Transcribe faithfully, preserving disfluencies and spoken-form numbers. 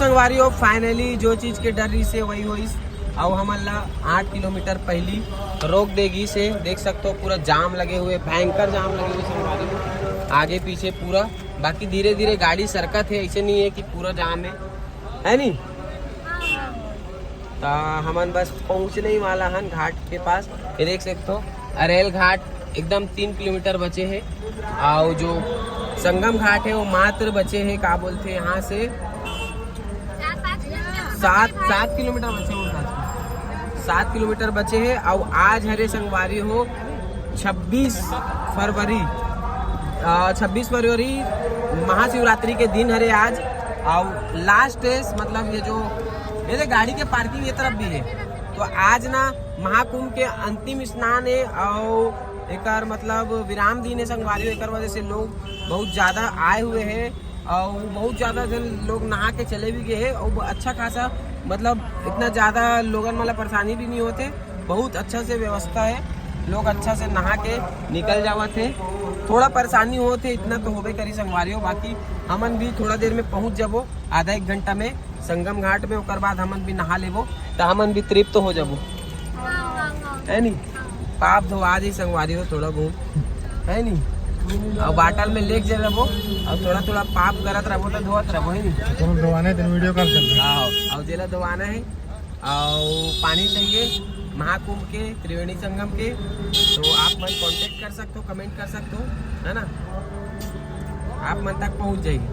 संगवारी हो, finally जो चीज के डर रहिसे वही होइस। अउ हमन ला आठ किलोमीटर पहली रोक दे गिस हे। देख सकते हो, पूरा जाम लगे हुए, भयंकर जाम लगे हुए संगवारी हो, आगे पीछे पूरा। बाकी धीरे धीरे गाड़ी सरकत हे, ऐसे नहीं है कि पूरा जाम है, है नहीं? त हमन बस पहुँचने ही वाला हन घाट के पास। ये देख सकते हो, अरेल घाट एकदम तीन किलोमीटर बचे हे, और जो संगम घाट है वो मात्र बचे हे, का बोलते हैं, यहाँ से सात सात किलोमीटर बचे हे, सात किलोमीटर बचे हे। और आज हरे संगवारी हो छब्बीस फरवरी, छब्बीस फरवरी महाशिवरात्रि के दिन हरे आज। और लास्ट है, मतलब ये जो, ये देख, गाड़ी के पार्किंग ये तरफ भी है। तो आज ना महाकुंभ के अंतिम स्नान है और एकर मतलब विराम दिन है संगवारी हो, एकर वजह से लोग बहुत ज़्यादा आए हुए हैं और बहुत ज़्यादा जन लोग नहा के चले भी गए हैं और अच्छा खासा, मतलब इतना ज़्यादा लोगन वाला परेशानी भी नहीं होते। बहुत अच्छा से व्यवस्था है, लोग अच्छा से नहा के निकल जावत है। थोड़ा परेशानी होत है, इतना तो होबे करी संगवारी हो, बाकी हमन भी थोड़ा देर में पहुँच जाबो, आधा एक घंटा में संगम घाट में। ओकर बाद हमन भी नहा लेबो, त हमन भी तृप्त हो जाबो, है नी? पाप धोवा जाही संगवारी हो थोड़ा बहुत, है नी? और बाटल में लेके जा रहबो और थोड़ा थोड़ा पाप करत रहबो त धोवत रहबो, है नी? कोनो धोवाना है तो वीडियो कॉल कर ले। हाँ, और जेला धोवाना है और पानी चाहिए महाकुंभ के, त्रिवेणी संगम के, तो आप मन कांटेक्ट कर सकते हो, कमेंट कर सकते हो, है ना? आप मन तक पहुंच जाएगी।